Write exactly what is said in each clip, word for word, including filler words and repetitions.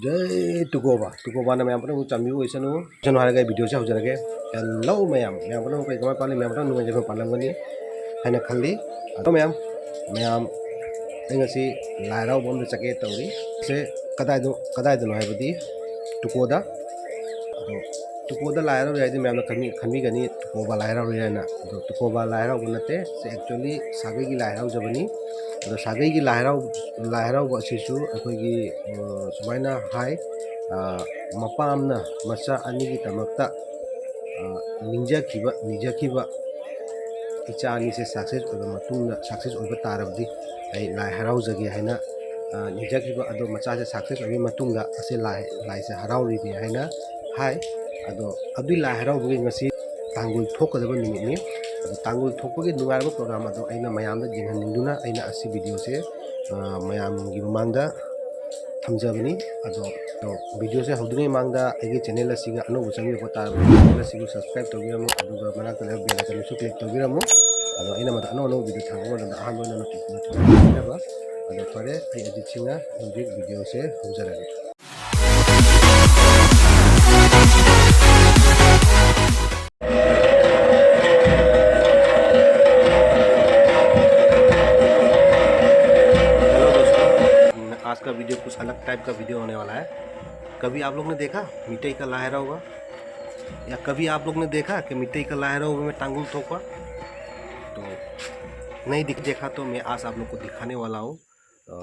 ꯖꯩ ꯇꯨꯀꯣꯕꯥ, ꯇꯨꯀꯣꯕꯥꯅ ꯃꯌꯥꯝ ꯄꯨꯝꯅꯃꯛ ꯆꯥꯟꯕꯤꯕ ꯑꯣꯏꯁꯅꯨ꯫ ꯏꯆꯟ ꯍꯥꯏꯔꯒ ꯑꯩ ꯚꯤꯗꯤꯑꯣꯁꯦ ꯍꯧꯖꯔꯒꯦ꯫ ꯍꯦꯜꯂꯣ ꯃꯌꯥꯝ, ꯃꯌꯥꯝ ꯄꯨꯝꯅꯃꯛ ꯀꯩ ꯀꯃꯥꯏ ꯄꯥꯜꯂꯤ? ꯃꯌꯥꯝ ꯄꯨꯝꯅꯃꯛ ꯅꯨꯡꯉꯥꯏꯖꯕ ꯄꯥꯜꯂꯝꯒꯅꯤ ꯍꯥꯏꯅ ꯈꯜꯂꯤ꯫ ꯑꯗꯣ ꯃꯌꯥꯝ, ꯃꯌꯥꯝ, ꯑꯩ ꯉꯁꯤ ꯂꯥꯏ ꯍꯔꯥꯎꯕ ꯑꯃꯗ ꯆꯠꯀꯦ ꯇꯧꯔꯤ꯫ ꯁꯦ ꯀꯗꯥꯏꯗ, ꯀꯗꯥꯏꯗꯅꯣ ꯍꯥꯏꯕꯗꯤ ꯇꯨꯀꯣꯗ꯫ ꯑꯗꯣ ꯇꯨꯀꯣꯗ ꯂꯥꯏ ꯍꯔꯥꯎꯔꯤ ꯍꯥꯏꯗꯤ ꯃꯌꯥꯝꯅ ꯈꯟꯕꯤ-, ꯈꯟꯕꯤꯒꯅꯤ ꯇꯨꯀꯣꯕꯥ ꯂꯥꯏ ꯍꯔꯥꯎꯔꯤ ꯍꯥꯏꯅ꯫ ꯑꯗꯣ ꯇꯨꯀꯣꯕꯥ ꯂꯥꯏ ꯍꯔꯥꯎꯕ ꯅꯠꯇꯦ, ꯁꯤ actually ꯁꯥꯒꯩꯒꯤ ꯂꯥꯏ ꯍꯔꯥꯎꯖꯕꯅꯤ꯫ ꯑꯗꯣ ꯁꯥꯒꯩꯒꯤ ꯂꯥꯏ ꯍꯔꯥꯎ-, ꯂꯥꯏ ꯍꯔꯥꯎꯕ ꯑꯁꯤꯁꯨ ꯑꯩꯈꯣꯏꯒꯤ, ꯑ, ꯁꯨꯃꯥꯏꯅ ꯍꯥꯏ, ꯑ, ꯃꯄꯥ ꯑꯃꯅ ꯃꯆꯥ ꯑꯅꯤꯒꯤꯗꯃꯛꯇ, ꯑ, ꯅꯤꯡꯖꯈꯤꯕ, ꯅꯤꯖꯈꯤꯕ ꯏꯆꯥ ꯑꯅꯤꯁꯦ success ꯑꯣꯏꯕ ꯃꯇꯨꯡꯗ, success ꯑꯣꯏꯕ ꯇꯥꯔꯕꯗꯤ ꯑꯩ ꯂꯥꯏ ꯍꯔꯥꯎꯖꯒꯦ ꯍꯥꯏꯅ, ꯑ, ꯅꯤꯖꯈꯤꯕ ꯑꯗꯣ ꯃꯆꯥꯁꯦ success ꯑꯣꯏꯕ ꯃꯇꯨꯡꯗ ꯑꯁꯤ ꯂꯥꯏ, ꯂꯥꯏꯁꯦ ꯍꯔꯥꯎꯔꯤꯅꯦ ꯍꯥꯏꯅ ꯍꯥꯏ꯫ ꯑꯗꯣ ꯑꯗꯨꯏ ꯂꯥꯏ ꯍꯔꯥꯎꯕꯒꯤ ꯉꯁꯤ ꯇꯥꯡꯒꯨꯜ ꯊꯣꯛꯀꯗꯕ ꯅꯨꯃꯤꯠꯅꯤ꯫ ꯑꯗꯣ ꯇꯥꯡꯒꯨꯜ ꯊꯣꯛꯄꯒꯤ ꯅꯨꯡꯉꯥꯏꯔꯕ program ꯑꯗꯣ ꯑꯩꯅ ꯃꯌꯥꯝꯗ ꯌꯦꯡꯍꯟꯅꯤꯡꯗꯨꯅ ꯑꯩꯅ ꯑꯁꯤ ꯚꯤꯗꯤꯑꯣꯁꯦ, ꯑ, ꯃꯌꯥꯝꯒꯤ ꯃꯃꯥꯡꯗ ꯊꯝꯖꯕꯅꯤ꯫ ꯑꯗꯣ, ꯑꯗꯣ ꯚꯤꯗꯤꯑꯣꯁꯦ ꯍꯧꯗ꯭ꯔꯤꯉꯩ ꯃꯃꯥꯡꯗ ꯑꯩꯒꯤ channel ꯑꯁꯤꯒ ꯑꯅꯧꯕ ꯆꯪꯕꯤꯔꯛꯄ ꯇꯥꯔꯕꯗꯤ channel ꯑꯁꯤꯕꯨ subscribe ꯇꯧꯕꯤꯔꯝꯃꯨ, ꯑꯗꯨꯒ ꯃꯅꯥꯛꯇ ꯂꯩꯕ bell icon ꯑꯗꯨꯁꯨ click ꯇꯧꯕꯤꯔꯝꯃꯨ꯫ ꯑꯗꯣ ꯑꯩꯅ ꯃꯗ ꯑꯅꯧ ꯑꯅꯧꯕ ꯚꯤꯗꯤꯑꯣ ꯊꯥꯔꯛꯄ ꯃꯇꯝꯗ ꯑꯍꯥꯟꯕ ꯑꯣꯏꯅ notification ꯐꯪꯅꯕ꯫ ꯑꯗꯣ ꯐꯔꯦ, ꯑꯩ ꯑꯖꯤꯠ ꯁꯤꯡꯅ ꯍꯧꯖꯤꯛ ꯚꯤꯗꯤꯑꯣꯁꯦ ꯍꯧꯖꯔꯒꯦ꯫ हेलो दोस्तों, आज का वीडियो कुछ अलग टाइप का वीडियो होने वाला है। कभी आप लोग ने देखा मिट्टी का लाहरा हुआ, या कभी आप लोग ने देखा कि मिट्टी का लाहरा हुआ में टांगुल थोपा? तो नहीं दिख-, देखा तो मैं आज आप लोग को दिखाने वाला हूँ। अ,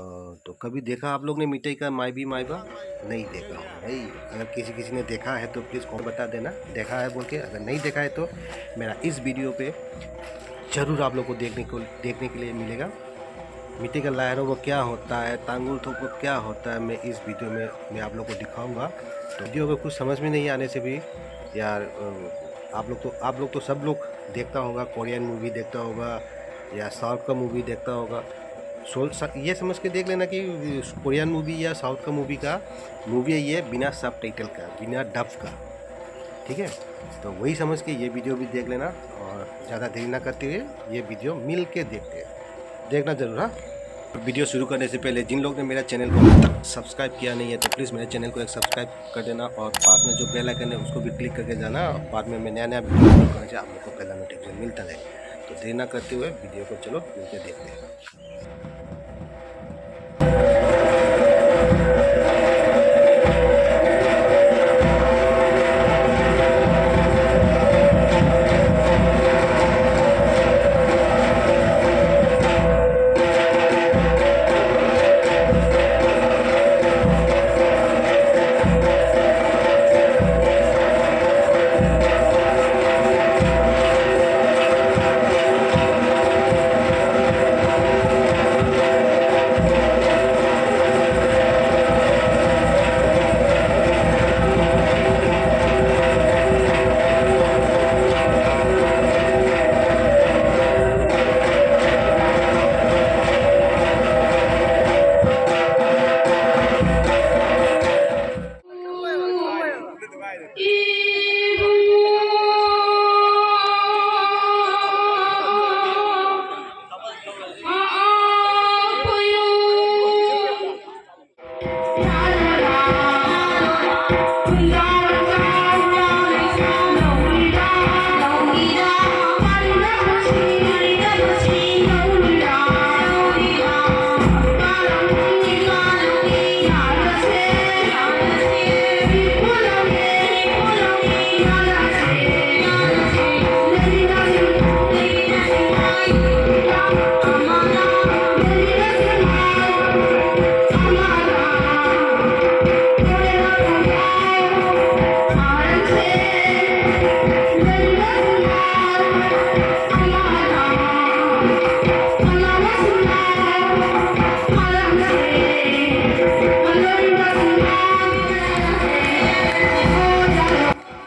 तो कभी देखा आप लोग ने मिट्टी का माई भी माई बा? नहीं देखा हो भाई। अगर किसी किसी ने देखा है तो प्लीज कमेंट बता देना, देखा है बोल के। अगर नहीं देखा है तो मेरा इस वीडियो पे जरूर आप लोग को देखने को, देखने के लिए मिलेगा। मिट्टी का लाहरो वो क्या होता है, तांगुल थोपो क्या होता है, मैं इस वीडियो में मैं आप लोग को दिखाऊंगा। तो वीडियो में कुछ समझ में नहीं आने से भी यार, अ, आप लोग तो, आप लोग तो सब लोग देखता होगा, कोरियन मूवी देखता होगा या साउथ का मूवी देखता होगा। सो-, स-, ये समझ के देख लेना कि कोरियन मूवी या साउथ का मूवी का, मूवी है ये बिना सबटाइटल का, बिना डब का, ठीक है? तो वही समझ के ये वीडियो भी देख लेना और ज़्यादा देरी ना करते हुए ये वीडियो मिल के देखते हैं, देखना ज़रूर, हाँ। वीडियो शुरू करने से पहले जिन लोग ने मेरा चैनल को अभी तक सब्सक्राइब किया नहीं है, तो प्लीज़ मेरे चैनल को एक सब्सक्राइब कर देना और पास में जो बेल आइकन है, उसको भी क्लिक करके जाना। बाद में मैं नया नया वीडियो करने से आप लोग को पहला नोटिफिकेशन मिलता रहेगा। तो देर ना करते हुए वीडियो को चलो मिलकर देखते हैं।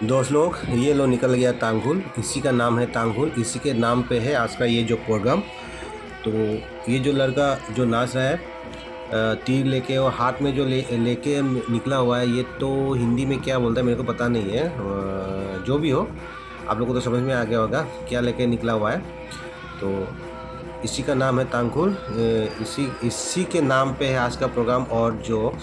दोस्त लोग, ये लो निकल गया तांगुल। इसी का नाम है तांगुल, इसी के नाम पे है आज का ये जो प्रोग्राम। तो ये जो लड़का जो नाच रहा है, अ, तीर लेके और हाथ में जो ले लेके निकला हुआ है, ये तो हिंदी में क्या बोलता है मेरे को पता नहीं है। अ, जो भी हो, आप लोगों को तो समझ में आ गया होगा क्या लेके निकला हुआ है। तो इसी का नाम है तांगखुल। ए, इसी इसी के नाम पे है आज का प्रोग्राम। और जो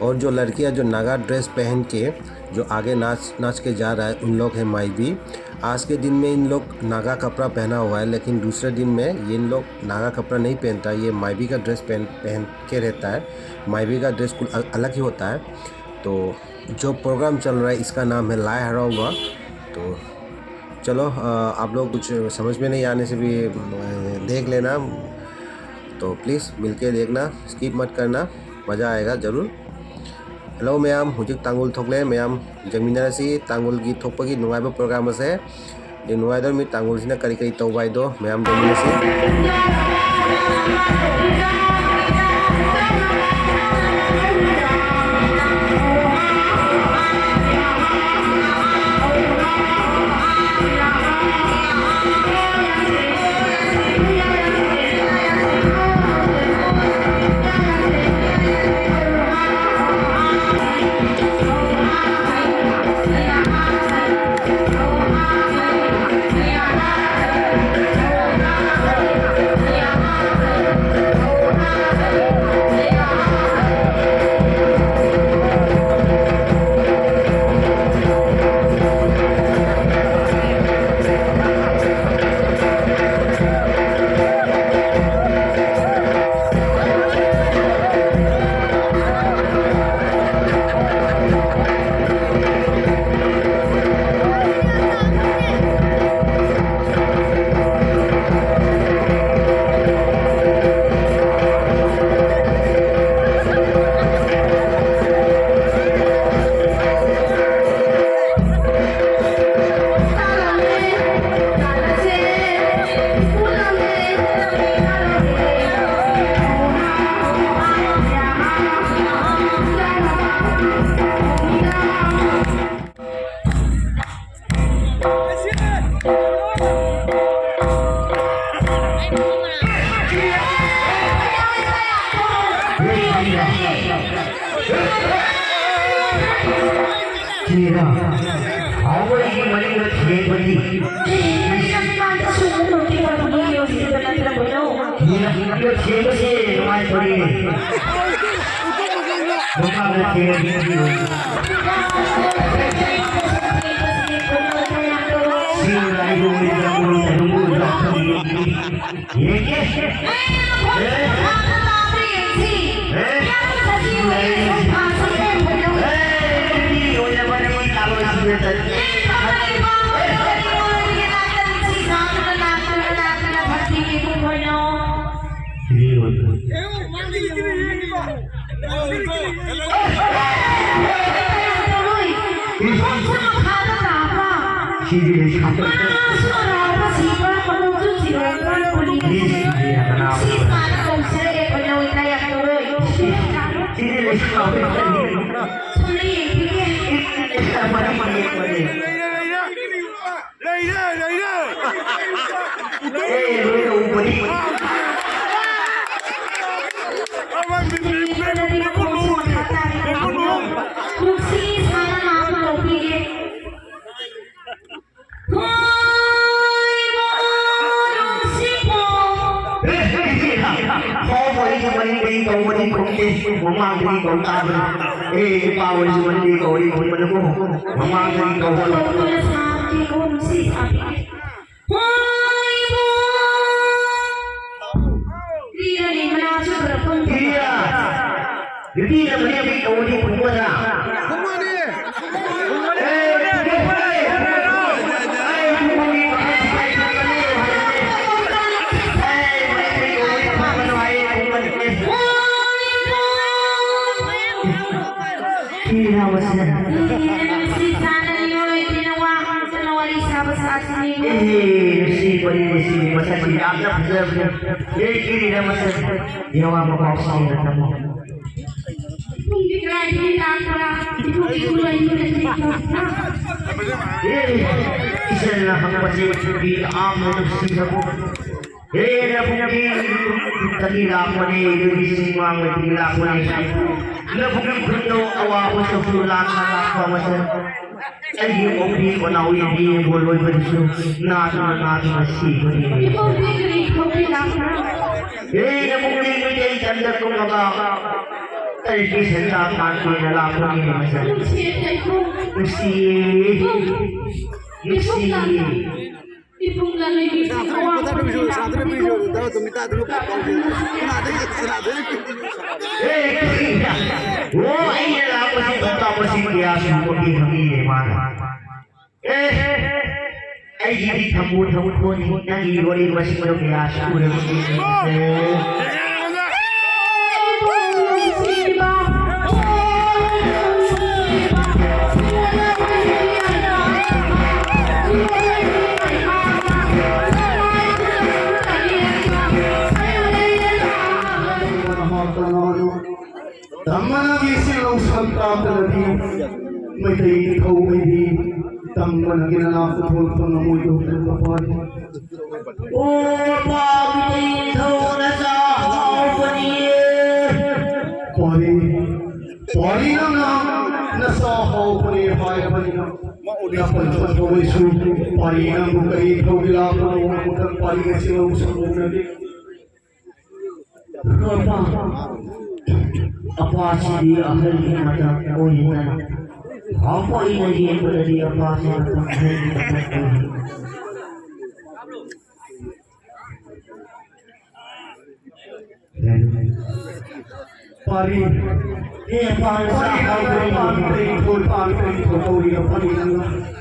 और जो लड़कियां जो नागा ड्रेस पहन के जो आगे नाच नाच के जा रहा है, उन लोग है माइबी। आज के दिन में इन लोग नागा कपड़ा पहना हुआ है, लेकिन दूसरे दिन में ये इन लोग नागा कपड़ा नहीं पहनता, ये माइबी का ड्रेस पहन पहन के रहता है। माइबी का ड्रेस कुल अल- अलग ही होता है। तो जो प्रोग्राम चल रहा है, इसका नाम है लाई हरावा। तो चलो, अ, आप लोग कुछ समझ में नहीं आने से भी, अ, देख लेना। तो प्लीज़ मिलके देखना, स्किप मत करना, मज़ा आएगा ज़रूर। Hello ꯃꯌꯥꯝ, ꯍꯧꯖꯤꯛ ꯇꯥꯡꯒꯨꯜ ꯊꯣꯛꯂꯦ꯫ ꯃꯌꯥꯝ ꯌꯦꯡꯃꯤꯟꯅꯔꯁꯤ, ꯇꯥꯡꯒꯨꯜꯒꯤ ꯊꯣꯛꯄꯒꯤ ꯅꯨꯡꯉꯥꯏꯕ ꯄ꯭ꯔꯣꯒ꯭ꯔꯥꯝ ꯑꯁꯦ꯫ ꯑꯗꯩ ꯅꯨꯡꯉꯥꯏꯗꯧꯔꯤ ꯃꯤ ꯇꯥꯡꯒꯨꯜꯁꯤꯅ ꯀꯔꯤ ꯀꯔꯤ ꯇꯧꯕ ꯍꯥꯏꯗꯣ ꯃꯌꯥꯝ ꯌꯦꯡꯃꯤꯟꯅꯁꯤ꯫ ꯊꯦꯡꯕꯁꯦ ꯅꯨꯡꯉꯥꯏꯇ꯭ꯔꯣ? ꯃꯃꯥꯡꯗ ꯊꯦꯡꯅꯈꯤꯕ ꯁꯤꯡꯅ ꯑꯩꯕꯨ ꯌꯦꯡꯒꯦ꯫ ꯂꯩꯔꯦ, ꯂꯩꯔꯦ꯫ ꯑꯦ, ꯂꯣꯏꯅ ꯎꯕꯅꯤ꯫ ꯅꯨꯡꯁꯤ ꯁꯥꯅ ꯂꯥꯛꯄ ꯂꯧꯕꯤꯒꯦ꯫ ꯍꯣꯏ, ꯃꯣ ꯅꯨꯡꯁꯤꯕꯣ꯫ ꯑꯦ, ꯏꯆꯦ, ꯍꯣ, ꯍꯣ, ꯑꯩꯁꯨ ꯃꯅꯤꯡꯗꯒꯤ ꯀꯧꯕꯅꯤ, ꯈꯨꯝꯗꯦ꯫ ꯃꯃꯥꯡꯗꯒꯤ ꯀꯧ ꯇꯥꯕꯅꯤ꯫ ꯑꯦ, ꯏꯄꯥ ꯍꯣꯏꯁꯨ ꯃꯅꯤꯡꯗꯒꯤ ꯀꯧꯔꯤ, ꯈꯨꯝꯕꯅꯀꯣ꯫ ꯃꯃꯥꯡꯗꯒꯤ ꯀꯧꯕꯅꯤ꯫ ꯀꯧꯕꯅ ꯁꯥꯕꯒꯤ ꯀꯧ ꯅꯨꯡꯁꯤ ꯁꯥꯕꯤ꯫ ꯅꯨꯄꯤꯅ ꯃꯌꯥꯝ ꯃꯤ ꯀꯧꯔꯗꯤ ꯈꯨꯝꯕꯗ꯫ ꯁꯤ ꯁꯥꯟꯅꯅꯤꯡꯉꯣꯏ, ꯅꯨꯄꯤꯅ ꯋꯥ ꯍꯥꯏꯗꯅ ꯋꯥꯔꯤ ꯁꯥꯕ ꯁꯥꯁꯤꯅꯦ꯫ ꯑꯦ, ꯅꯨꯡꯁꯤ, ꯋꯥꯔꯤ ꯅꯨꯡꯁꯤ, ꯃꯁꯛꯁꯤ ꯌꯥꯝꯅ ꯐꯖꯕꯅꯤ꯫ ꯑꯦ, ꯀꯤꯔꯤꯅ ꯃꯁꯛ, ꯌꯥꯋꯥ ꯃꯄꯥꯎ ꯁꯤꯅ ꯇꯝꯃꯣ꯫ ꯄꯨꯡꯗꯤ ꯀꯗꯥꯏꯗꯒꯤ ꯂꯥꯛꯄ꯭ꯔꯥ? ꯏꯄꯨꯒꯤ ꯈꯨꯂꯣꯏ ꯏꯄꯨꯅ ꯊꯤꯕꯤꯔꯛꯄ꯭ꯔꯥ? ꯑꯦ, ꯏꯆꯟꯅ ꯍꯪꯕꯁꯤ ꯅꯨꯄꯤ ꯌꯥꯝꯅ ꯅꯨꯡꯁꯤꯖꯕ꯫ ꯍꯦꯟꯅ ꯄꯨꯛꯅꯤꯡꯗꯒꯤ ꯂꯥꯛꯄꯅꯤ, ꯑꯗꯨꯒꯤ ꯆꯤꯡꯃꯥꯡꯗꯒꯤ ꯂꯥꯛꯄꯅꯤ꯫ ꯂꯧꯕꯨꯛꯀꯤ ꯈꯨꯟꯗꯣ ꯑꯋꯥꯕ ꯆꯩꯁꯨ ꯂꯥꯛꯅ ꯂꯥꯛꯄ ꯑꯃꯁꯨꯡ ꯑꯩꯒꯤ ꯑꯣꯛꯄꯤ ꯈꯣꯟꯅꯥꯎ ꯌꯦꯡꯕꯤ ꯌꯦꯡꯒꯣꯜ ꯂꯣꯏꯕꯗꯨꯁꯨ ꯅꯥꯗꯨꯅ ꯅꯥꯗꯨꯅ ꯁꯤꯕꯅꯤ꯫ ꯏꯕꯣꯛꯇꯤ ꯀꯔꯤ ꯊꯧꯕꯤ ꯂꯥꯛꯄ꯭ꯔꯥ? ꯍꯦ, ꯅꯕꯨꯡ ꯂꯦꯡꯕꯗꯤ ꯑꯩ ꯇꯟꯗ ꯀꯨꯝꯃꯒ ꯑꯩꯒꯤ ꯁꯦꯟꯖꯥ ꯊꯥꯟꯒꯦꯅ ꯂꯥꯛꯄꯅꯤ ꯃꯆꯟ꯫ ꯅꯨꯡꯁꯤꯌꯦ ꯏꯕꯣꯛ꯫ ꯅꯨꯡꯁꯤꯌꯦ꯫ ꯏꯕꯣꯛ꯫ ꯅꯨꯡꯁꯤꯌꯦ꯫ ꯏꯕꯣꯛ ꯂꯥꯛꯄ꯭ꯔꯥ? ꯏꯕꯨꯡ ꯂꯥꯂꯩꯕꯤ ꯁꯅꯥꯗ ꯅꯨꯃꯤꯠꯁꯨ ꯁꯅꯥꯗ ꯅꯨꯃꯤꯠꯁꯨ ꯗꯥ ꯇꯨꯃꯤꯇꯥꯗꯨ ꯄꯥꯎ ꯁꯅꯥꯗ ꯁꯅꯥꯗ ꯑꯦ, ꯑꯣ, ꯑꯩꯅ ꯂꯥꯛꯄꯁꯤ ꯈꯣꯡꯀꯥꯞ ꯃꯁꯤꯡ ꯀꯌꯥ ꯁꯨꯕꯒꯦ ꯈꯪꯉꯤꯅꯦ ꯃꯥꯅ꯫ ꯑꯦ, ꯑꯩꯒꯤꯗꯤ ꯊꯝꯃꯣ ꯊꯝꯃꯣ ꯊꯣꯟꯅꯤ, ꯅꯪꯒꯤ ꯋꯥꯔꯤ ꯃꯁꯤꯡꯗꯣ ꯀꯌꯥ ꯁꯨꯔꯒꯦ? ꯑꯦ꯫ ꯇꯝꯃꯅꯒꯤ ꯁꯤꯜꯂꯧ ꯁꯝꯇꯥꯛꯇꯅꯗꯤ ꯃꯩꯇꯩ ꯅꯤꯡꯊꯧ ꯑꯩꯗꯤ ꯇꯝꯃꯅꯒꯤ ꯅꯅꯥꯛꯇ ꯊꯣꯛꯂꯛꯄ ꯉꯝꯃꯣꯏꯗꯧꯗꯅ ꯄꯥꯔꯤ꯫ ꯑꯣ ꯄꯥꯕꯤ ꯅꯤꯡꯊꯧ ꯅꯆꯥ ꯍꯥꯎꯕꯅꯤꯌꯦ꯫ ꯄꯥꯔꯤ, ꯄꯥꯔꯤ ꯅꯪꯅ ꯅꯆꯥ ꯍꯥꯎꯕꯅꯦ ꯍꯥꯏꯔꯕꯅꯤꯅ ꯅꯄꯟ ꯊꯧꯕꯩꯁꯨ ꯄꯥꯔꯤ ꯅꯪꯕꯨ ꯀꯔꯤ ꯊꯧꯒꯤ ꯂꯥꯛꯄꯅꯣ ꯑꯃꯨꯛꯇꯪ ꯄꯥꯔꯤ ꯁꯤꯜꯂꯧ ꯁꯝꯇꯥꯛꯇꯅꯗꯤ꯫ ꯑꯄꯥ, ꯑꯄꯥꯁꯤꯗꯤ ꯑꯍꯜꯒꯤ ꯃꯇꯝ ꯑꯣꯏꯗꯅ ꯍꯥꯎꯕ ꯑꯩꯅ ꯌꯦꯡꯕꯗꯗꯤ ꯑꯄꯥꯁꯤ ꯃꯇꯝ ꯑꯍꯜꯒꯤ ꯃꯇꯝ ꯑꯣꯏ꯫ ꯄꯥꯔꯤ꯫ ꯑꯦ, ꯄꯥꯔꯤ, ꯄꯥꯔꯤ, ꯄꯥꯔꯤ, ꯄꯥꯔꯤ, ꯄꯥꯔꯤ, ꯄꯥꯔꯤ, ꯄꯥꯔꯤ, ꯄꯥꯔꯤ, ꯄꯥꯔꯤ, ꯄꯥꯔꯤ, ꯄꯥꯔꯤ, ꯄꯥꯔꯤ, ꯄꯥꯔꯤ,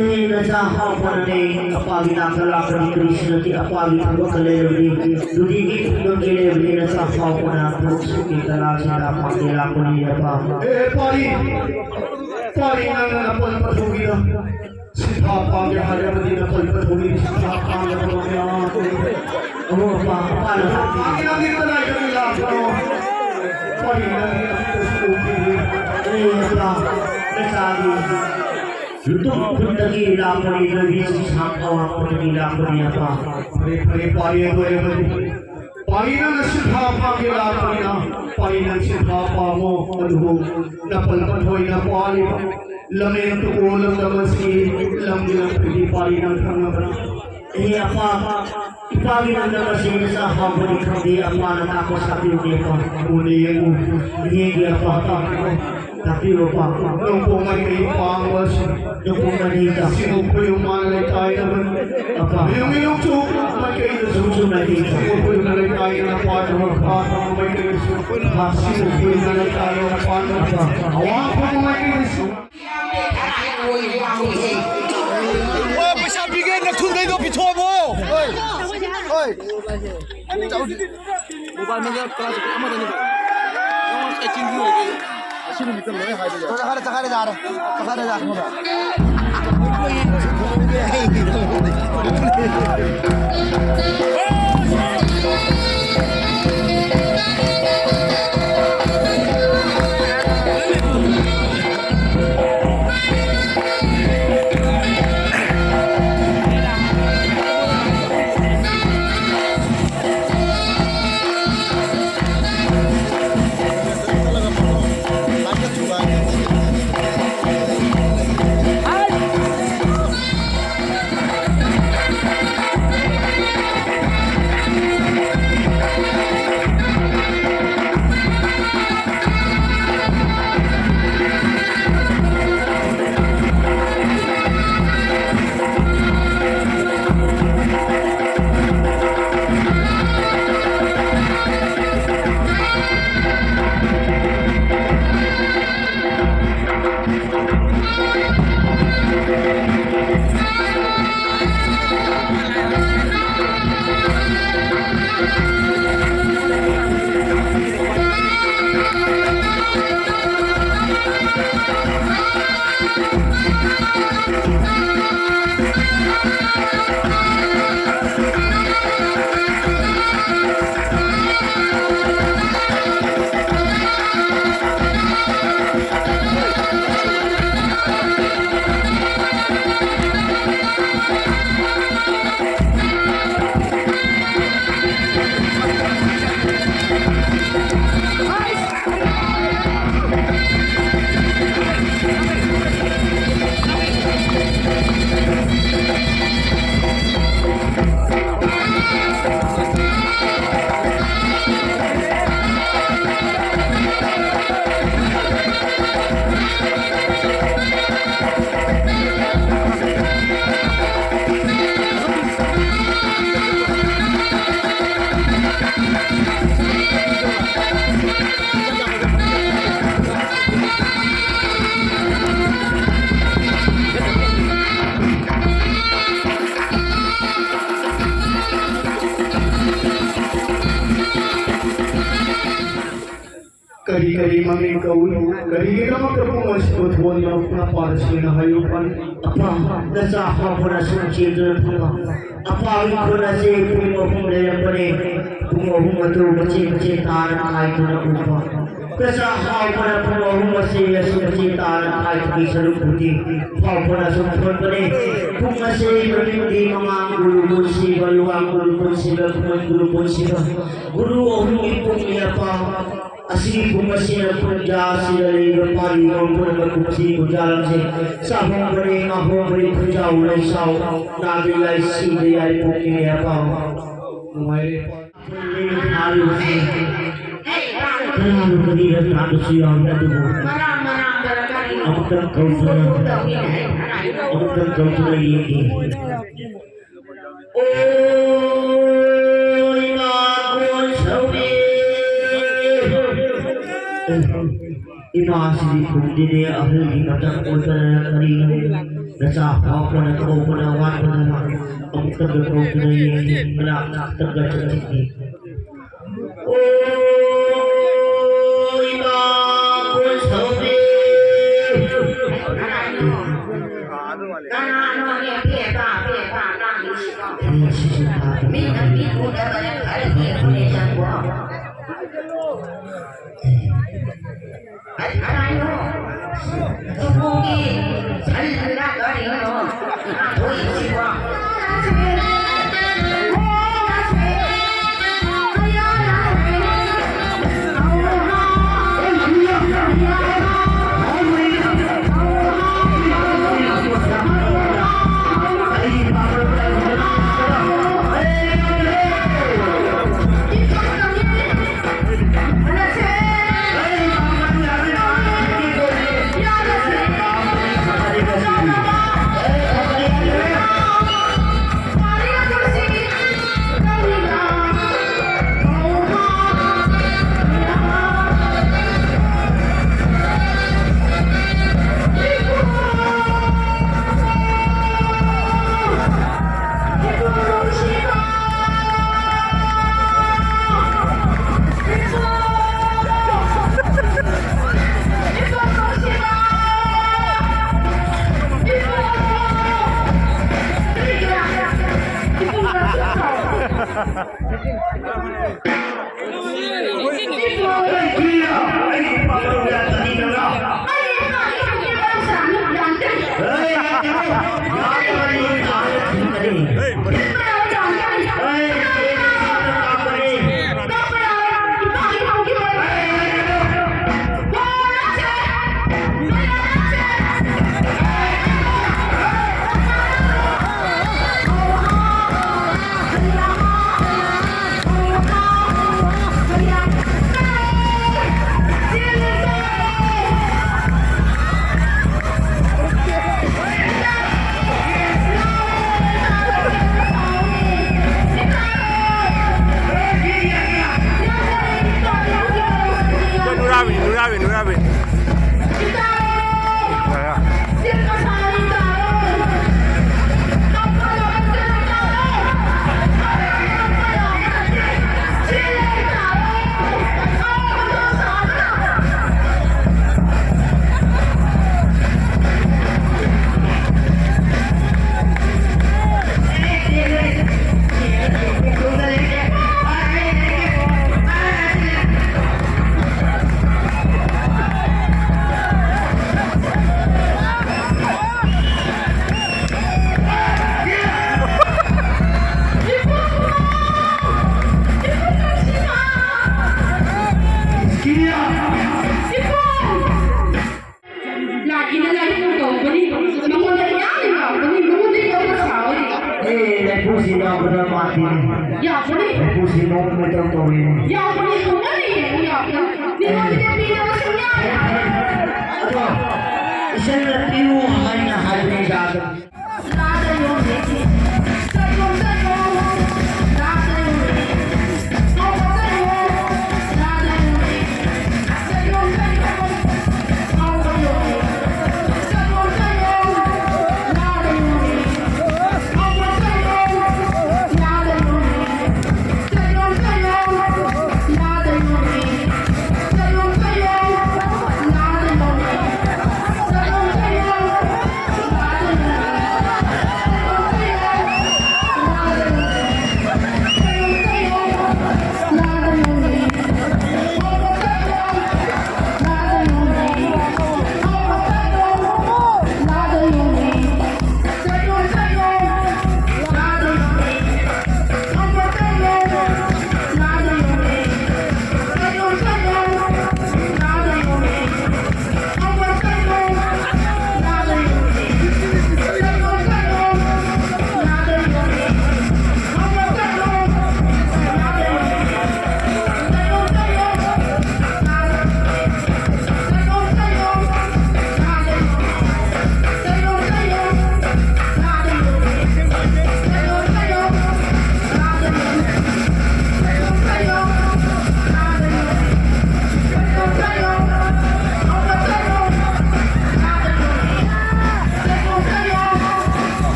ꯑꯦ, ꯅꯆꯥ ꯍꯥꯎꯕꯅꯅꯦ, ꯑꯄꯥꯒꯤ ꯅꯥꯛꯇ ꯂꯥꯛꯄꯅꯤ, ꯀꯔꯤꯁꯨ ꯅꯠꯇꯦ, ꯑꯄꯥꯒꯤ ꯊꯕꯛꯀ ꯂꯩꯔꯕꯗꯤ, ꯅꯨꯡꯇꯤꯒꯤ ꯈꯨꯡꯒꯪꯒꯤ ꯂꯩꯔꯕꯗꯤ, ꯅꯆꯥ ꯍꯥꯎꯕꯅ ꯊꯕꯛ ꯁꯨꯒꯦ ꯀꯅꯥꯁꯨ ꯂꯥꯛꯄ ꯂꯥꯛꯄꯅꯤ, ꯑꯄꯥ꯫ ꯑꯦ, ꯄꯥꯔꯤ, ꯄꯥꯔꯤ, ꯅꯪꯅ ꯅꯄꯜ ꯄꯊꯧꯒꯤꯗ ꯁꯤꯟꯊꯥ ꯄꯥꯝꯒꯦ ꯍꯥꯏꯔꯕꯗꯤ, ꯅꯄꯜ ꯄꯊꯧꯒꯤ ꯁꯤꯟꯊꯥ ꯄꯥꯝꯒꯗꯕ ꯃꯌꯥꯝ ꯑꯗꯨ ꯑꯣ, ꯑꯄꯥ, ꯑꯄꯥꯅ ꯄꯥꯝꯒꯦ ꯍꯥꯏꯔꯕꯗꯤ ꯂꯥꯛꯄꯅꯣ꯫ ꯄꯥꯔꯤ, ꯅꯪꯒꯤ ꯑꯃꯠꯇꯁꯨ ꯎꯈꯤꯗ꯭ꯔꯤ꯫ ꯑꯦ, ꯑꯄꯥ, ꯅꯆꯥꯗꯤ ꯂꯨꯇꯨꯝ ꯈꯨꯟꯗꯒꯤ ꯂꯥꯛꯄꯅꯤ, ꯂꯝꯕꯤ ꯆꯤꯡꯁꯥꯡ ꯑꯋꯥꯡꯕꯗꯒꯤ ꯂꯥꯛꯄꯅꯤ, ꯑꯄꯥ꯫ ꯐꯔꯦ, ꯐꯔꯦ, ꯄꯥꯔꯤ ꯑꯗꯨ ꯑꯣꯏꯔꯕꯗꯤ꯫ ꯄꯥꯔꯤ ꯅꯪꯅ ꯁꯤꯟꯊꯥ ꯄꯥꯝꯒꯦ ꯂꯥꯛꯄꯅꯤꯅ, ꯄꯥꯔꯤ ꯅꯪ ꯁꯤꯟꯊꯥ ꯄꯥꯝꯃꯣ, ꯑꯗꯨꯕꯨ ꯅꯄꯜ ꯄꯊꯣꯏꯅ ꯄꯥꯜꯂꯤꯕ ꯂꯝꯂꯦꯟ ꯇꯨꯀꯣꯜ ꯂꯝꯗꯝ ꯑꯁꯤ ꯂꯝꯒꯤ ꯂꯝꯐꯩꯒꯤ ꯄꯥꯔꯤ ꯅꯪ ꯈꯪꯅꯕ꯭ꯔꯥ? ꯑꯦ ꯑꯄꯥ, ꯏꯄꯥꯒꯤ ꯂꯝꯗꯝ ꯑꯁꯤ ꯃꯆꯥ ꯍꯥꯎꯕꯅꯤ ꯈꯪꯗꯦ, ꯑꯄꯥꯅ ꯇꯥꯛꯄ ꯁꯥꯕꯤꯌꯨꯅꯦ ꯑꯄꯥ꯫ ꯎꯅ ꯌꯦꯡꯉꯨ, ꯏꯅꯦꯒꯤ ꯑꯄꯥ ꯇꯥꯛꯄꯤꯔꯣ, ꯇꯥꯛꯄꯤꯔꯣ ꯑꯄꯥ꯫ ꯅꯣꯡꯄꯣꯛ ꯃꯥꯏꯀꯩ ꯄꯥꯡꯕ ꯑꯁꯤ ꯅꯣꯡꯄꯣꯛ ꯃꯔꯤꯗ ꯁꯤꯕꯨ ꯈꯣꯏꯌꯨꯝ ꯃꯥꯅ ꯂꯩꯇꯥꯏꯅꯕꯅꯤ꯫ ꯑꯄꯥ꯫ ꯌꯨꯝꯒꯤ ꯅꯣꯡꯆꯨꯞ ꯃꯥꯏꯀꯩꯗꯁꯨ ꯁꯤꯕꯨ ꯈꯣꯏꯌꯨꯝꯅ ꯂꯩꯇꯥꯏꯅ ꯄꯥꯟꯕ ꯃꯥꯏꯀꯩꯗꯁꯨ꯫ ꯑꯄꯥ꯫ ꯁꯤꯕꯨ ꯈꯣꯏꯌꯨꯝꯅ ꯂꯩꯇꯥꯏꯅ ꯄꯥꯟꯕ ꯑꯄꯥ꯫ ꯑꯋꯥꯡ ꯈꯨꯜ ꯃꯥꯏꯀꯩꯗꯁꯨ꯫ ꯄꯩꯁꯥ ꯄꯤꯒꯦ, ꯅꯊꯨꯟꯗꯩꯗꯣ ꯄꯤꯊꯣꯛꯑꯕꯣ? ꯍꯣꯏ, ꯍꯣꯏ꯫ ꯃꯣꯕꯥꯏꯜ ꯃꯦꯗꯤꯌꯥ ꯀ꯭ꯂꯥꯁ ꯑꯃꯗꯅꯤ꯫ ꯅꯪ ꯑꯩ ꯆꯤꯡꯕꯤ ꯑꯣꯏꯒꯦ꯫ ꯑꯁꯤ ꯅꯨꯃꯤꯠꯇ ꯂꯣꯏ ꯍꯥꯏꯕ ꯌꯥꯏ꯫ ꯆꯠꯈ꯭ꯔꯦ, ꯆꯠꯈ꯭ꯔꯦ, ꯌꯥꯔꯦ꯫ ꯆꯠꯈ꯭ꯔꯦ, ꯌꯥꯔꯦ꯫ ꯀꯔꯤ ꯃꯃꯤꯡ ꯀꯧꯏ? ꯀꯔꯤꯒꯤꯗꯃꯛꯇ ꯄꯨꯡ ꯑꯁꯤꯕꯨ ꯊꯣꯟꯕꯅꯣ? ꯃꯄꯥꯗ ꯁꯦꯡꯅ ꯍꯥꯏꯌꯨ꯫ ꯑꯄꯥ, ꯅꯆꯥ ꯐꯥꯎꯕꯅ ꯁꯨꯝ ꯆꯦꯟꯗꯨꯅ ꯐꯝꯕ꯫ ꯑꯄꯥꯒꯤ ꯈꯨꯟ ꯑꯁꯤ ꯄꯨꯡ ꯑꯍꯨꯝ ꯂꯩꯔꯛꯄꯅꯤ꯫ ꯄꯨꯡ ꯑꯍꯨꯝ ꯑꯗꯨ ꯃꯆꯦꯠ ꯃꯆꯦꯠ ꯇꯥꯅ ꯈꯥꯏꯗꯨꯅ ꯎꯕ꯫ ꯅꯆꯥ ꯐꯥꯎꯕꯅ ꯄꯨꯡ ꯑꯍꯨꯝ ꯑꯁꯤ ꯑꯁꯨꯝ ꯃꯆꯦꯠ ꯇꯥꯅ ꯈꯥꯏꯕꯒꯤ ꯁꯔꯨꯛꯄꯨꯗꯤ ꯐꯥꯎꯕꯅ ꯁꯨꯝ ꯊꯣꯟꯕꯅꯤ꯫ ꯄꯨꯡ ꯑꯁꯤ ꯃꯃꯤꯡꯗꯤ ꯃꯉꯥꯡ ꯒꯨꯔꯨ ꯄꯨꯟꯁꯤꯕ, ꯂꯨꯋꯥꯡ ꯒꯨꯔꯨ ꯄꯨꯟꯁꯤꯕ, ꯈꯨꯃꯟ ꯒꯨꯔꯨ ꯄꯨꯟꯁꯤꯕ꯫ ꯒꯨꯔꯨ ꯑꯍꯨꯝꯒꯤ ꯄꯨꯡꯅꯤ ꯑꯄꯥ꯫ ꯑꯁꯤꯒꯤ ꯄꯨꯡ ꯑꯁꯤꯅ ꯈꯨꯟꯖꯥ ꯑꯁꯤꯗ ꯂꯩꯔꯤꯕ ꯄꯥꯔꯤ ꯄꯨꯝꯅꯃꯛ ꯀꯨꯝꯁꯤ ꯈꯨꯟꯖꯥ ꯂꯝꯖꯦꯜ ꯆꯥꯍꯣꯡꯕꯅꯤ, ꯉꯥꯍꯣꯡꯕꯅꯤ, ꯈꯨꯟꯖꯥꯎ ꯂꯩꯁꯥꯎ, ꯅꯥꯗ ꯌꯥꯏ, ꯁꯤꯗ ꯌꯥꯏ, ꯄꯨꯡꯅꯤ ꯑꯄꯥ꯫ ꯅꯨꯡꯉꯥꯏꯔꯦ꯫ ꯊꯥꯔꯤꯕꯁꯤ ꯀꯅꯥꯅꯣ ꯀꯔꯤꯔ ꯊꯥꯕꯁꯨ ꯌꯥꯎꯏ, ꯑꯗꯨꯕꯨ ꯑꯃꯨꯛꯇꯪ ꯀꯧꯗꯨꯅ, ꯑꯃꯨꯛꯇꯪ ꯀꯧꯗꯨꯅ ꯌꯦꯡꯒꯦ꯫ ꯑꯣ ꯏꯃꯥ ꯀꯣꯟꯁꯧꯕꯤ꯫ ꯏꯃꯥꯁꯤꯗꯤ ꯈꯨꯝꯗꯦꯅꯦ, ꯑꯍꯜꯒꯤ ꯃꯇꯝ ꯑꯣꯏꯕꯅ ꯀꯔꯤꯅꯣ? ꯅꯆꯥ ꯐꯥꯎꯕꯅ ꯀꯧꯕꯅ ꯋꯥꯠꯄꯅ ꯑꯃꯨꯛꯇꯪꯒ ꯀꯧꯗꯨꯅ ꯌꯦꯡꯒꯦ, ꯃꯅꯥꯛꯇ ꯑꯃꯨꯛꯇꯪꯒ ꯆꯪꯁꯤꯟꯒꯦ꯫ ꯑꯣ ꯏꯃꯥ ꯀꯣꯟꯁꯧꯕꯤ꯫ ꯀꯅꯥꯅꯣꯅꯦ ꯄꯦꯄꯥ ꯄꯦꯄꯥ ꯂꯥꯡꯉꯤꯁꯤꯕꯣ? ꯃꯤꯅ ꯃꯤ ꯎꯗꯕꯅ ꯈꯔ ꯌꯦꯡꯉꯨꯅꯦ ꯅꯪꯕꯣ꯫ ꯀꯅꯥꯅꯣ? ꯇꯨꯄꯨꯒꯤ ꯁꯟꯗ ꯀꯔꯤꯅꯣ ꯉꯥꯡꯊꯣꯛꯏꯁꯤꯕꯣ? ꯃꯇꯧ ꯇꯧꯔꯤ꯫ ꯌꯥꯎꯕꯅꯤ, ꯊꯣꯡꯅꯅꯤ, ꯌꯥꯎꯕꯅꯤ꯫ ꯅꯤꯉꯣꯜꯒꯤꯗꯤ ꯄꯤꯗꯕ ꯁꯨꯡꯌꯥ ꯌꯥꯔꯣꯏ꯫ ꯑꯗꯣ ꯏꯆꯟꯅ ꯄꯤꯌꯨ ꯍꯥꯏꯅ ꯍꯥꯏꯕꯗꯤ ꯌꯥꯗꯕ꯫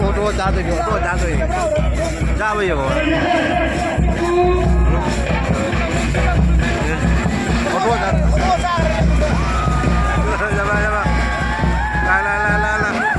ꯑꯣꯇꯣ ꯆꯥꯗꯣꯏꯅꯤ, ꯑꯣꯇꯣ ꯆꯥꯗꯣꯏꯅꯤ꯫ ꯆꯥꯕ ꯌꯦꯡꯉꯣ꯫ ꯑꯣꯇꯣ ꯆꯥꯗꯣꯏꯅꯤ꯫ ꯆꯠꯂꯣ, ꯆꯠꯂꯣ, ꯆꯠꯂꯣ꯫ ꯂꯥꯛ, ꯂꯥꯛ, ꯂꯥꯛ, ꯂꯥꯛ, ꯂꯥꯛ꯫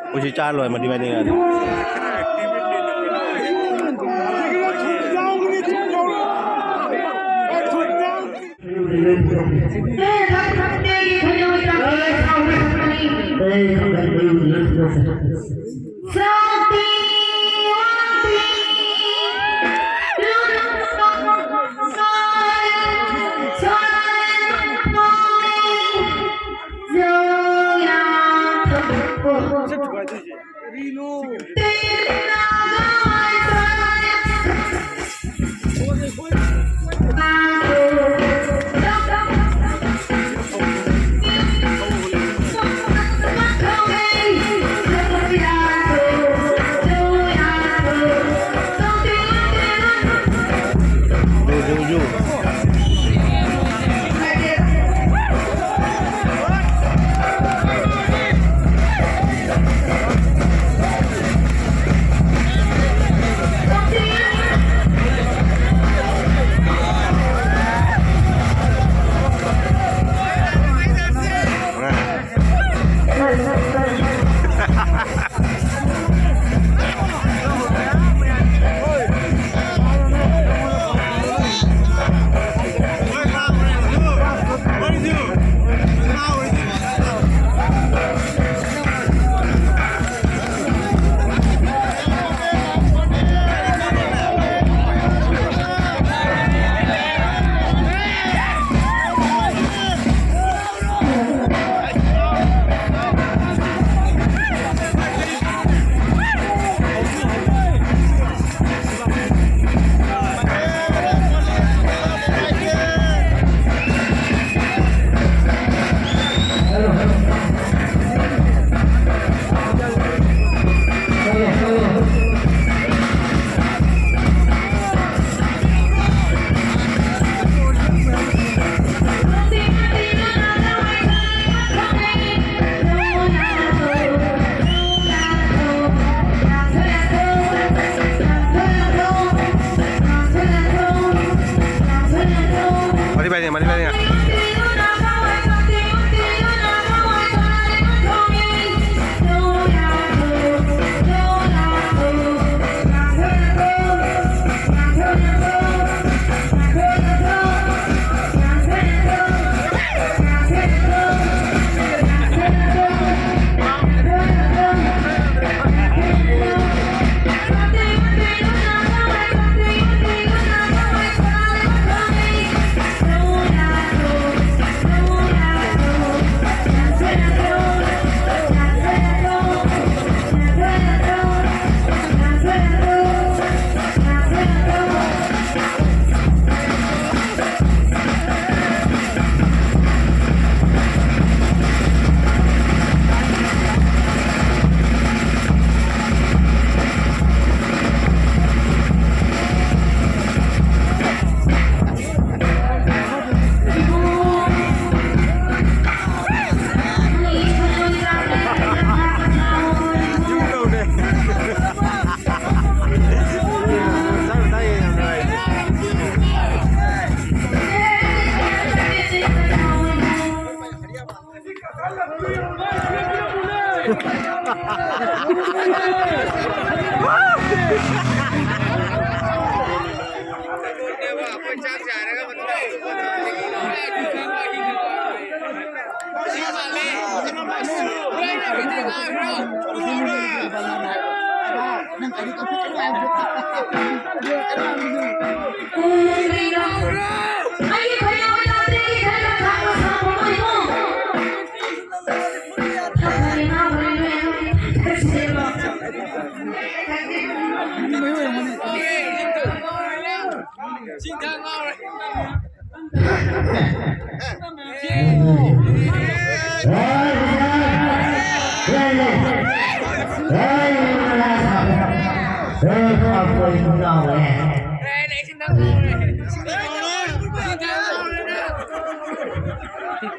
ꯑꯩꯈꯣꯏꯁꯤ ꯆꯥꯔ ꯂꯣꯏꯔꯦ, ꯃꯗꯤ ꯃꯗꯤ ꯉꯥꯏꯔꯦ꯫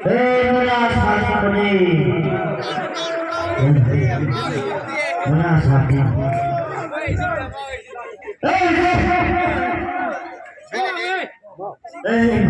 ꯑꯦ, ꯃꯅꯥ ꯁꯥꯠꯄꯅꯤ꯫ ꯃꯅꯥ ꯁꯥꯠꯄꯤ꯫ ꯑꯦ!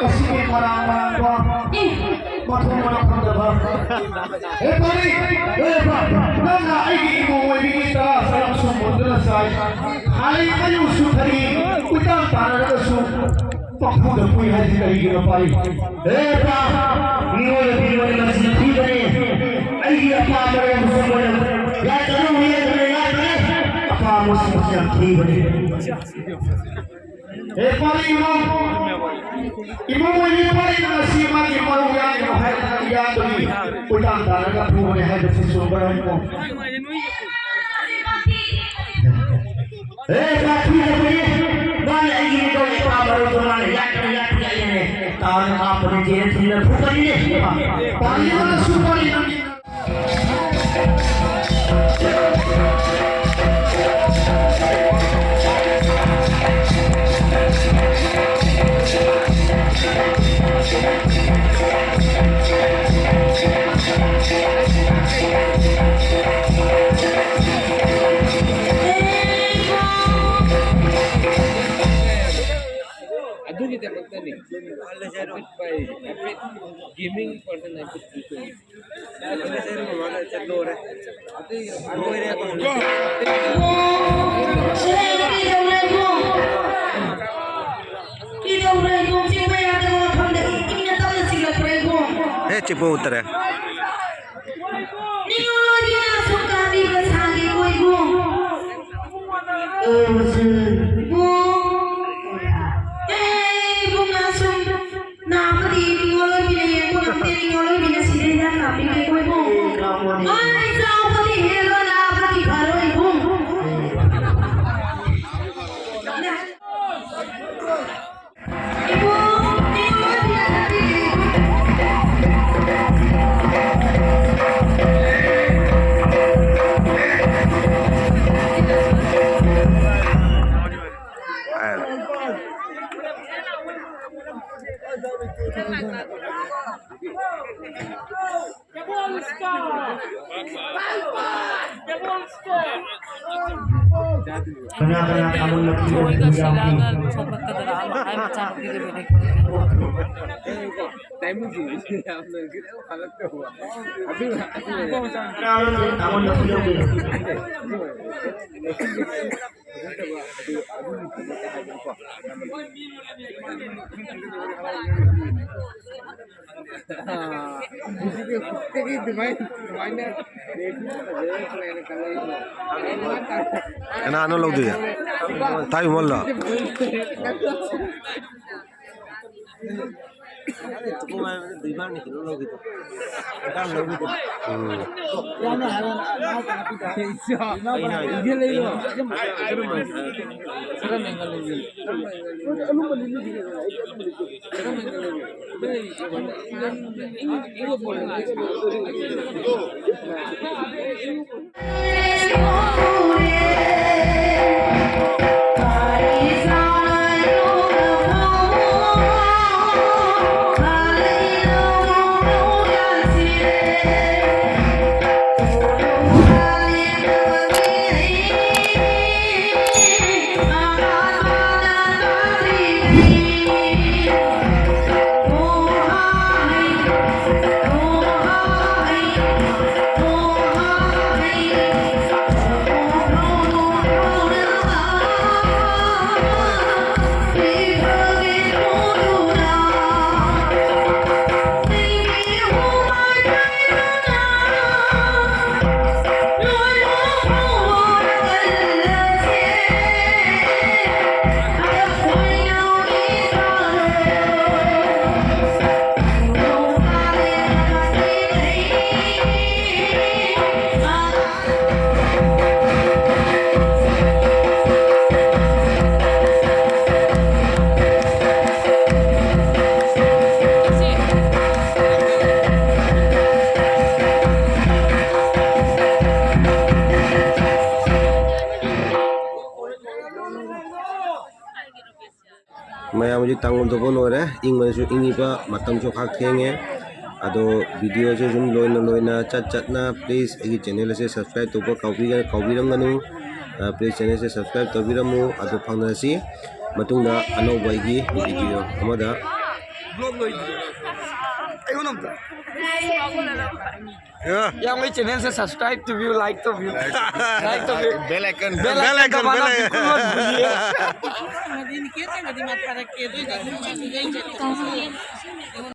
ꯑꯁꯤꯒꯤ ꯃꯔꯥꯡ ꯃꯔꯥꯡꯕ, ꯃꯊꯣꯡ ꯃꯔꯝ ꯈꯪꯗꯕ꯫ ꯍꯦ ꯄꯥꯔꯤ, ꯍꯦ ꯄꯥ, ꯅꯪꯅ ꯑꯩꯒꯤ ꯏꯃꯣꯝ ꯑꯣꯏꯕꯤꯒꯤ ꯇꯔꯥ ꯆꯔꯝ ꯁꯨꯝ ꯃꯨꯟꯗꯨꯅ ꯆꯥꯏ꯫ ꯍꯥꯟꯅꯩ ꯃꯌꯨꯝꯁꯨ ꯊꯔꯤ, ꯀꯣꯏꯇꯥꯟ ꯇꯥꯟꯅꯔꯒꯁꯨ ꯄꯥꯡꯐꯨꯗ ꯐꯨꯏ ꯍꯥꯏꯁꯤ ꯀꯔꯤꯒꯤꯅꯣ ꯄꯥꯔꯤ? ꯍꯦ ꯄꯥ, ꯃꯤꯑꯣꯏꯕ ꯃꯤꯑꯣꯏꯕ ꯃꯁꯤ ꯊꯤꯕꯅꯤ꯫ ꯑꯩꯒꯤ ꯑꯄꯥꯝꯕ ꯂꯩꯔꯕꯁꯨ ꯃꯣꯏꯅ ꯌꯥꯗꯕ ꯌꯥꯗꯕ ꯌꯥꯗꯕ ꯑꯄꯥꯝꯕꯁꯤꯡꯁꯤ ꯌꯥꯝ ꯊꯤꯕꯅꯤ꯫ ꯍꯦ ꯄꯥꯔꯤ ꯏꯃꯥ, ꯏꯃꯥ ꯑꯣꯏꯕꯤ ꯄꯥꯔꯤ ꯉꯁꯤ ꯃꯥꯒꯤ ꯃꯔꯨ ꯌꯥꯗ꯭ꯔꯣ ꯍꯥꯏꯔꯒ ꯌꯥꯗꯕꯤ ꯀꯣꯏꯇꯥꯟ ꯇꯥꯟꯅꯔꯒ ꯐꯨꯕꯅꯤ ꯍꯥꯏꯕꯁꯤ ꯆꯨꯝꯕ꯭ꯔꯥ ꯏꯃꯥ? ꯍꯦ ꯄꯥꯔꯤ ꯏꯃꯥ, ꯃꯥꯅ ꯑꯩꯒꯤ ꯃꯤꯇꯧ ꯏꯄꯥ ꯃꯔꯨꯗꯣ ꯃꯥꯅ ꯌꯥꯗ꯭ꯔꯣ ꯌꯥꯗ꯭ꯔꯣ ꯌꯥꯏꯌꯦꯅꯦ꯫ ꯇꯥꯅ ꯀꯥꯞꯄꯅꯤ ꯆꯦꯅ ꯊꯤꯅ ꯐꯨꯕꯅꯤꯅꯦ ꯏꯃꯥ꯫ ꯄꯥꯔꯤ ꯏꯃꯥꯅꯁꯨ ꯄꯥꯔꯤ ꯏꯃꯥ꯫ ꯑꯗꯨꯒꯤꯗꯃꯛꯇꯅꯤ ꯍꯥꯏꯐꯦꯠ ꯄꯥꯏ, ꯍꯥꯏꯐꯦꯠ ꯒꯦꯃꯤꯡ ꯄꯔꯁꯟ ꯍꯥꯏꯐꯦꯠ ꯄꯨꯊꯣꯛꯏ꯫ ꯀꯩꯗꯧꯔꯦ? ꯅꯣꯡ ꯆꯤꯡꯕ ꯌꯥꯗꯕ ꯃꯐꯝꯗ ꯏꯪꯅ ꯇꯞꯅ ꯆꯤꯡꯂꯛꯄ꯭ꯔꯥ ꯏꯕꯨꯡ? ꯍꯦ, ꯆꯤꯛꯄ ꯎꯠꯇꯔꯦ꯫ ꯅꯤꯉꯣꯜ ꯑꯣꯏꯕꯤꯅ ꯑꯁꯨꯛ ꯀꯥꯟꯕꯤꯕ ꯁꯥꯒꯦꯀꯣ ꯏꯕꯨꯡ? ꯏꯕꯨꯡ꯫ ꯍꯦ, ꯏꯕꯨꯡ ꯑꯁꯨꯝ ꯅꯥꯕꯗꯤ ꯅꯤꯉꯣꯜ ꯑꯣꯏꯕꯤꯅ ꯌꯦꯡꯕ ꯉꯝꯗꯦ, ꯅꯤꯉꯣꯜ ꯑꯣꯏꯕꯤꯅ ꯁꯤꯗ ꯍꯤꯗꯥꯛ ꯀꯥꯞꯄꯤꯒꯦꯀꯣ ꯏꯕꯨꯡ꯫ ꯑꯩ ꯆꯥꯎꯕꯗꯤ ꯍꯦꯜꯂꯣ, ꯅꯥꯕꯗꯤ ꯐꯔꯣ ꯏꯕꯨꯡ꯫ ꯀꯅꯥ ꯀꯅꯥ ꯊꯥꯕꯜ ꯃꯄꯨ ꯊꯣꯏꯒ ꯑꯣꯏꯕ ꯌꯥꯎꯒꯦ? ꯁꯤꯂꯥꯒ ꯂꯨꯍꯣꯡꯕ ꯀꯗꯔꯥ ꯑꯃ ꯍꯥꯏꯕ ꯆꯥꯕ ꯄꯤꯔꯤꯕꯅꯤ꯫ ꯀꯅꯥ ꯀꯅꯥ ꯊꯥꯕꯜ ꯃꯄꯨ ꯌꯥꯎꯒꯦ? ꯀꯅꯥꯅꯣ ꯂꯧꯗꯣꯏꯁꯦ? ꯊꯥꯏ ꯃꯣꯜꯂꯣ? ꯎꯝ꯫ ꯃꯌꯥꯝ ꯍꯧꯖꯤꯛ ꯇꯥꯡꯒꯨꯜ ꯊꯣꯛꯄ ꯂꯣꯏꯔꯦ꯫ ꯏꯪꯕꯅꯁꯨ ꯏꯪꯉꯤꯕ, ꯃꯇꯝꯁꯨ ꯈꯔ ꯊꯦꯡꯉꯦ꯫ ꯑꯗꯣ ꯚꯤꯗꯤꯑꯣꯁꯦ ꯁꯨꯝ ꯂꯣꯏꯅ ꯂꯣꯏꯅ ꯆꯠ ꯆꯠꯅ please ꯑꯩꯒꯤ ꯆꯦꯅꯦꯜ ꯑꯁꯦ subscribe ꯇꯧꯕ ꯀꯥꯎꯕꯤꯒ-, ꯀꯥꯎꯕꯤꯔꯝꯒꯅꯨ꯫ ꯑ, please ꯆꯦꯅꯦꯜꯁꯦ subscribe ꯇꯧꯕꯤꯔꯝꯃꯨ꯫ ꯑꯗꯣ ꯐꯪꯅꯁꯤ ꯃꯇꯨꯡꯗ ꯑꯅꯧꯕ ꯑꯩꯒꯤ ꯚꯤꯗꯤꯑꯣ ꯑꯃꯗ꯫ ꯑꯩꯉꯣꯟꯗ ꯑꯝꯇ꯫ ꯌꯥꯝ ꯑꯩ ꯆꯦꯅꯦꯜꯁꯦ subscribe ꯇꯧꯕꯤꯌꯨ, like ꯇꯧꯕꯤꯌꯨ꯫ Like ꯇꯧꯕꯤꯌꯨ꯫ Bell icon, bell icon, bell icon.